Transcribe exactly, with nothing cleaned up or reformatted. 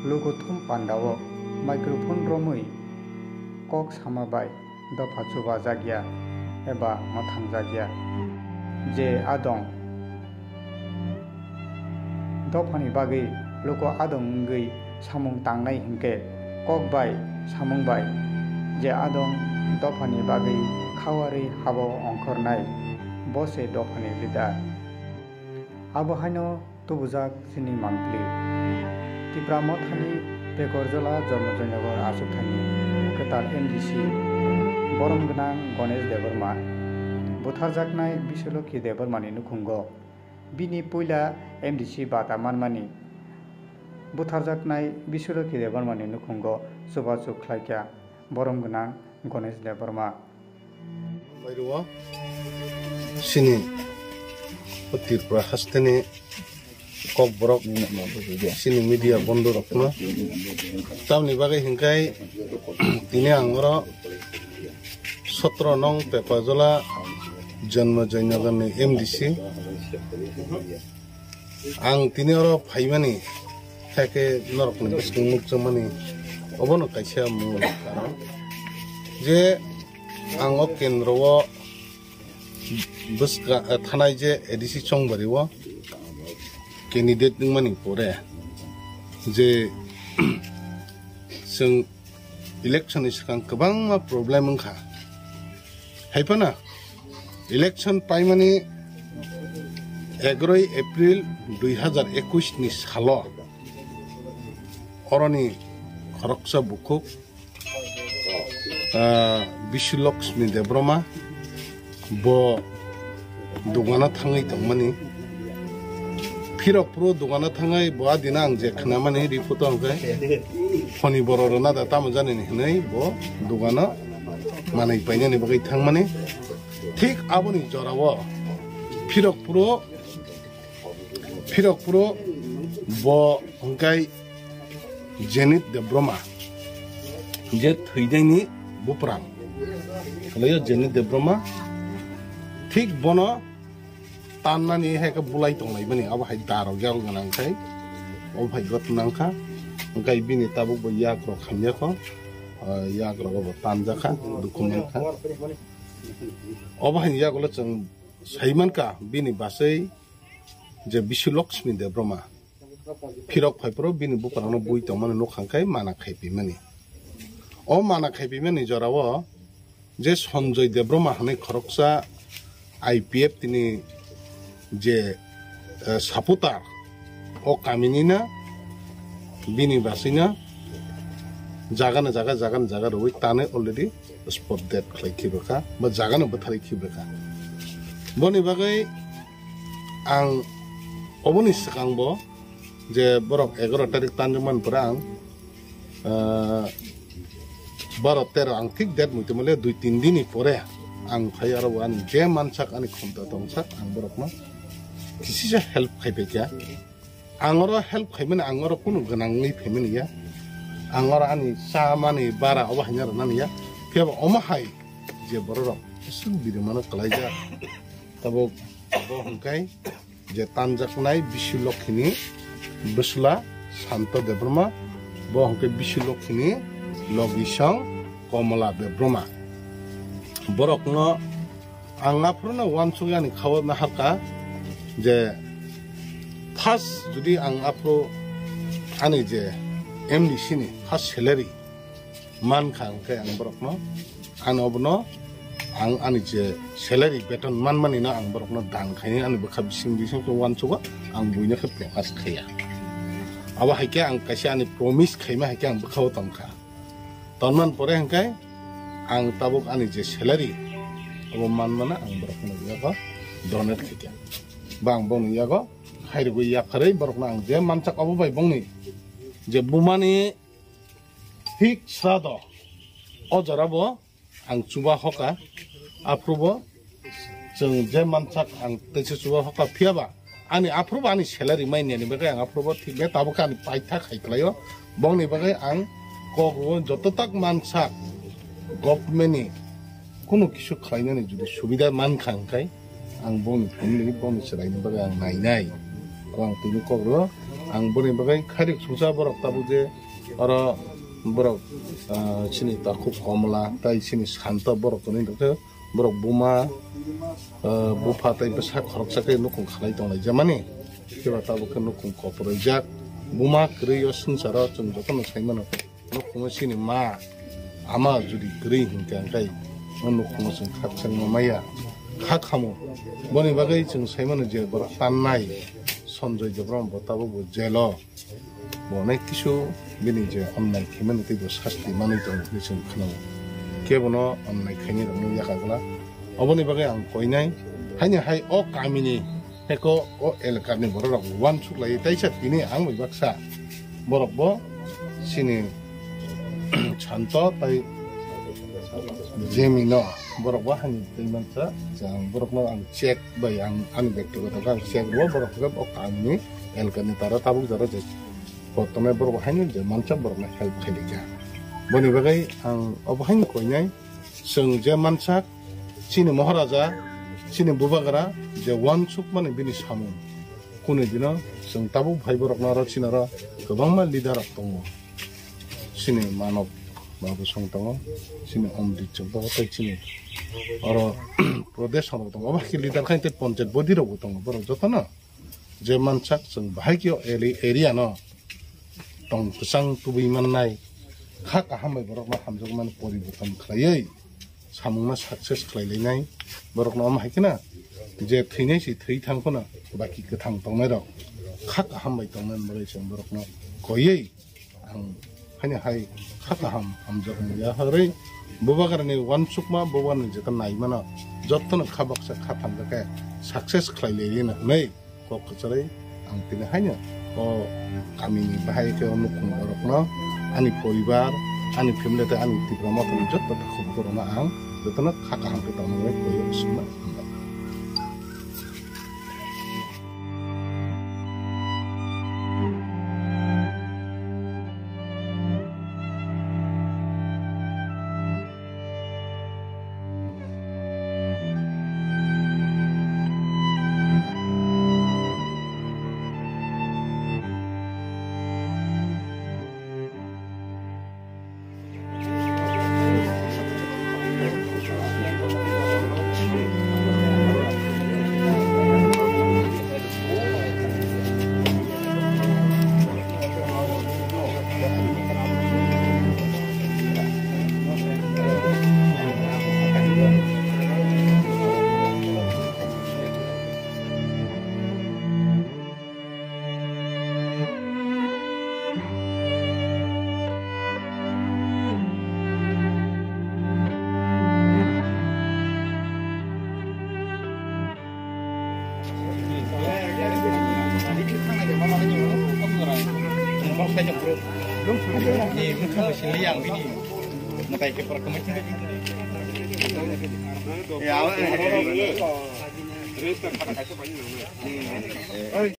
Lukuthum pandao microphone romwi kok sama bai dopha chubajakya eba mwthangjakya. Je adong dophani bagwi luku adong wngwi samung tangnai hinkhe kok bai samung bai je adong dophani bagwi khawarwi habo ongkhornai, bo se dophani leader. Abo haino tubujak chini mangpili. Tipra Mothani Pekorjola Jormo Joynagar achukthani kwtal M D C borom gwnang Ganesh Debbarma butharjaknai Biswalokhi Debbarmani nukhungo bini puila M D C bata manmani butharjaknai Biswalokhi Debbarmani nukhungo chubachu khlaikha borom gwnang Ganesh Debbarma. Mairuo chini o Tripura hasteni kokborok chini media bondhu rokno tamni bagwi hinkhai tini ang oro sotro nong Pekorjola Jormo Joynagarni M D C. Ang tini oro phaimani, khe khe norokni bwskang nukjakmani, obono kaisa mung karon. Je ang o kendro o bwska, eh, thanai je A D C Chongbari o candidate wngmani pore je chwng election ni swkang kwbangma problem wngkha. Haiphano election paimani egaroi April dui hazar ekush ni salo oroni khoroksa bukhuk, ah, Bishu Lakshmi Debbarma bo dogano thangwi tongmani. Phirok phuru dogano thangwi bo adina ang je khnamani report o hwnkhe phoni borok rwna da tamo janini hwnwi bo dogano manwi painani bagwi thangmani. Thik aboni jorao phirok phuru, phirok phuru bo hwnkhe Jenit Debbarma je thwinaini buprang, khlaio Jenit Debbarma, thik bono tannani hai khe bulai tonglaimani, abo hai darok yak gwnang khai, obo hai gotnang kha, hwnkhe bini tabuk bo yak rok hamya kho, ah, yak rok bo tanjak kha, dukhu man kha. Obo hai yagulo chwng sai man kha bini bwsai je Bishu Lakshmi Debbarma. Phirok phai phuru bini buprangno bui tongmani nuk hwnkhe mana khaiphimani. O mana khaiphimani jorao je Sanjoy Debbarma hwnwi khoroksa I P F tini je, eh, supporter o kamini na bini basina jaga na jaga, jaga na jaga rwui tanwi already spot dead khlai khibakha ba jaga no bwtharwi khibakha. Boni bagwi ang oboni swkang bo je borok egaroh tarik tanjak man pore ang, ah, baro tero ang thik date muitu mole dui tin dini pore ang phai aro ani je mansak ani khonta tongsak ang borokno Kisisa help khai pai kha. Ang oro help khaimani, ang oro kunu gwnangwi phaimani ya. Ang oro ani chamani bara obo haino rwnani ya. Phiya ba omo hai je bororok aswk birimano kwlaijak. Tabuk bo hwnkhai je tanjaknai Bisi Lokhini bwsla Santo Debbarma, bo hwnkhe Bisi Lokhini logisong Komla Debbarma. Borokno ang aphuru no uansukya ni kha o naharkha je first jodi ang aphuru ani je M D C ni first salary mankha, hwnkhe ang borokno, ani obono ang ani je salary, beton manmani no ang borokno dan khainai, ani bwkha bising bising khe uansugo, ang buino khe prokash khaiya. Abo hai khe ang kaisa ani promise khaima hai khe ang bwkha o tongkha. Tonman pore hwnkhe ang tabuk ani je salary abo manmano ang borokno yago donate khaikha. Ba ang bongni yago khairogwi yapharwi borokno ang je mansak abo bai bongni je bumani thik srado o jora bo ang chuba hoka, aphuru bo chwng je mansak ang teisa chuba hoka, phiya ba ani aphuru bo ani salary mai niyani bagwi ang aphuru bo thik bai tabuk khe ani paitha khai kwlaio. Bongni bagwi ang kok rwo joto tak mansak government ni kunu kisu khlainani jodi subida mankha hwnkhe, ang bongni family, bongni chwraini bagwi ang nainai. Abo ang tini kok rwo, ang boni bagwi khairok sungsa borok tabuk je oro borok, ah, chini takhuk Komla tai chini Santo borok tonwi tongkhe, borok buma, ah, bupha tai bwsa khoroksa khe nukhung khalai tonglaijamani. Phiya tabuk khe nukhung koproijak, buma kwrwi o swngcharo chwng jotono saimano. Nukhungo chini ma, ama jodi kwrwi hinkhe, hwnkhe o nukhungo chwng khakchangma maya, kha khamo. Boni bagwi chwng saimano je borok tannai Sanjoy Debbarma bo tabuk bo jelo. Bo onek kisu bini je onnai khaimani tei bo sasti manwi tongo hinwi chwng khnao. Kebono onnai khainai rokno yakagwla. Oboni bagwi ang koinai, haini hai o kamini heko o elakani bororok uansuk lai, taisa tini ang bai baksa borok bo chini Santo tai Jemino borok bo haini tei mansa, je ang borokno ang check bai ang ani bektigoto khe ang check rwo, borok khe o kamini elakani tara tabuk jora je kotornai borok bo haino je mansa borokno help khailai kha. Boni bagwi ang obo haino koinai. Chwng je mansak, chini Moharaja, chini Bubagra, je uansukmani bini samung. Kunu dino chwng tabuk phai borokno aro chini aro kwbangma leader rok tongo. Chini Manob Babu song tongo, chini Omrit song tongo, tei chini oro Pradesh song rok tongo. Obo hai khe leader khai tei panchayat body rok bo tongo, borok jotono. Je mansak chwng bahai khe o eli-, area no tong kwchang tubui mannai, kha kaham bai borokno hamjakmani poriborton khlaiwi samungno success khlai lainai. Borokno omo hai kheno je thwinai se thwi thang phano baki kwthang tongnai rok kha kaham bai tongnani bagwi chwng borokno koiwi ang haino hai kha kaham hamjakmani yaharwi Bubagrani uansukma, Bubagrani jeta naimano jotono kha baksa kha thamjakhe success khlai lai rina hwnwi kok kwcharwi ang tini haino o kamini bahai khe o nukhung borokno, ani poribar, ani family tei ani Tipra Mothani joto takhuk borokno ang jotono kha kaham khe tongna bagwi koi o swngna hambai.